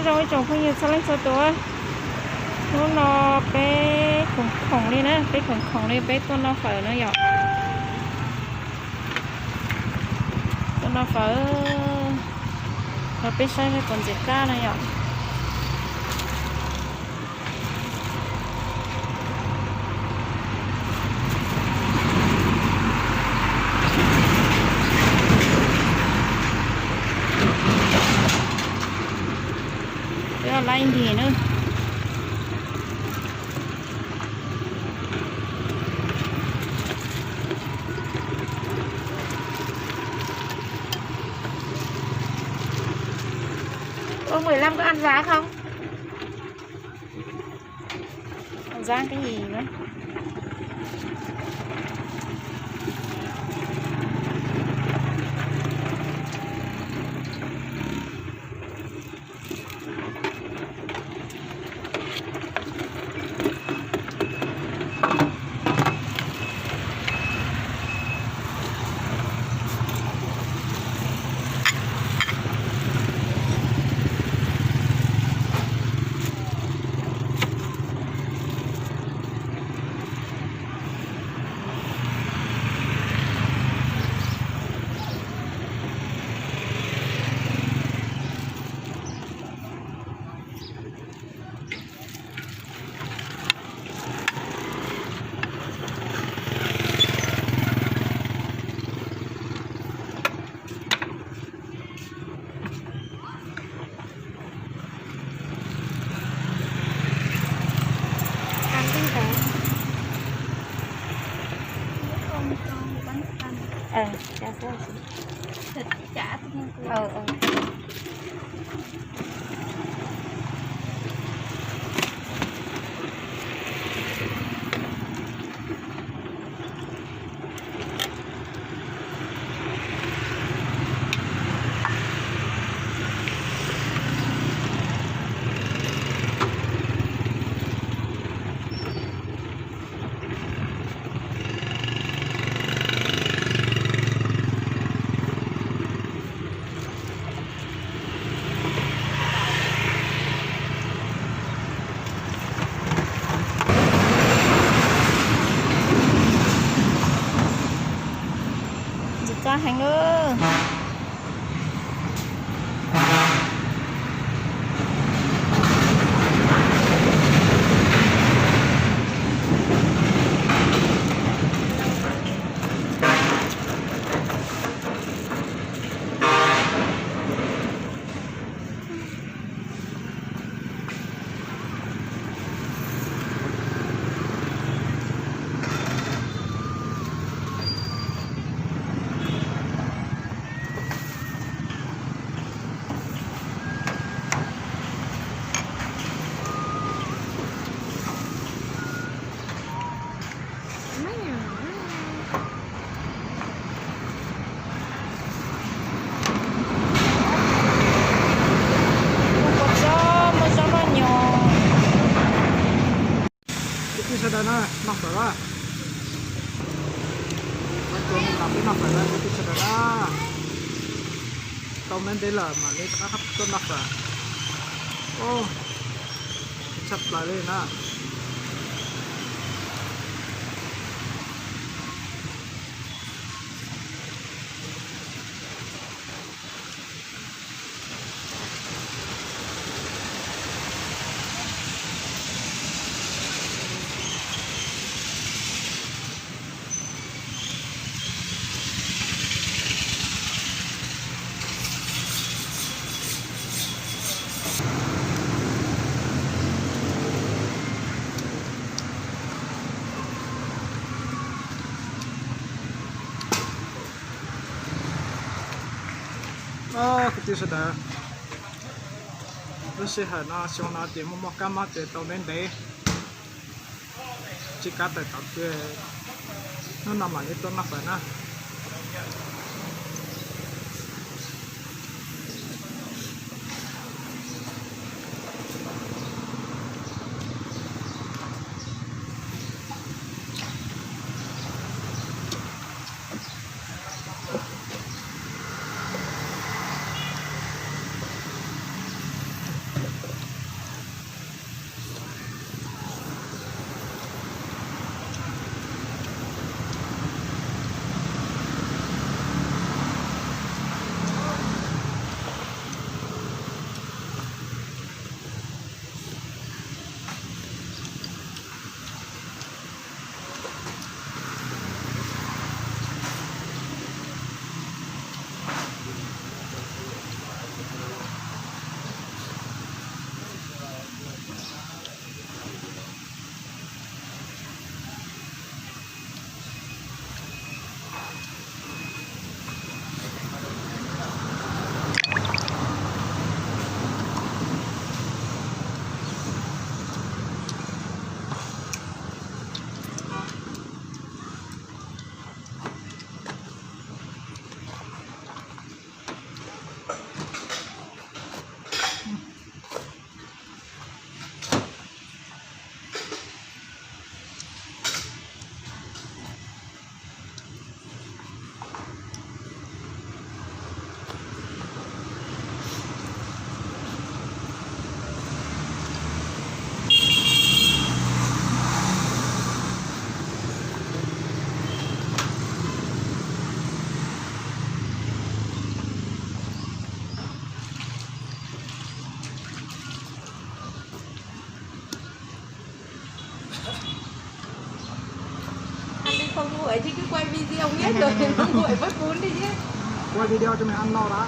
Zoo ib tsoom phooj ywg txhua leej txhua tus, hnub no peb khoom khoom li na, peb khoom khoom li peb tuaj noj fawm na yom. Tuaj noj fawm, los peb saib seb puas ntxim qab na yom. Peb laib nti na. Ơ, mười lăm có ăn giá không? Ăn giá cái gì nữa? Ntxim qab heev lawm. Kwv tij sawv daws na, noj fawm lawm. Peb noj fawm lawm kwv tij sawv daws na. Tau ntev ntev lawm mam li rov qab tuaj noj fawm. Tshaj plaws li na. Kwv tij sawv daws, lub sij hawm no xyoo no ces muaj muaj kab mob ces tau ntev ntev, tsis kav tawm tom kws, hnub no mam li tuaj noj fawm na. Quay video miết rồi thì nó nguội với cuốn đi chứ. Quay video cho mày ăn no đã.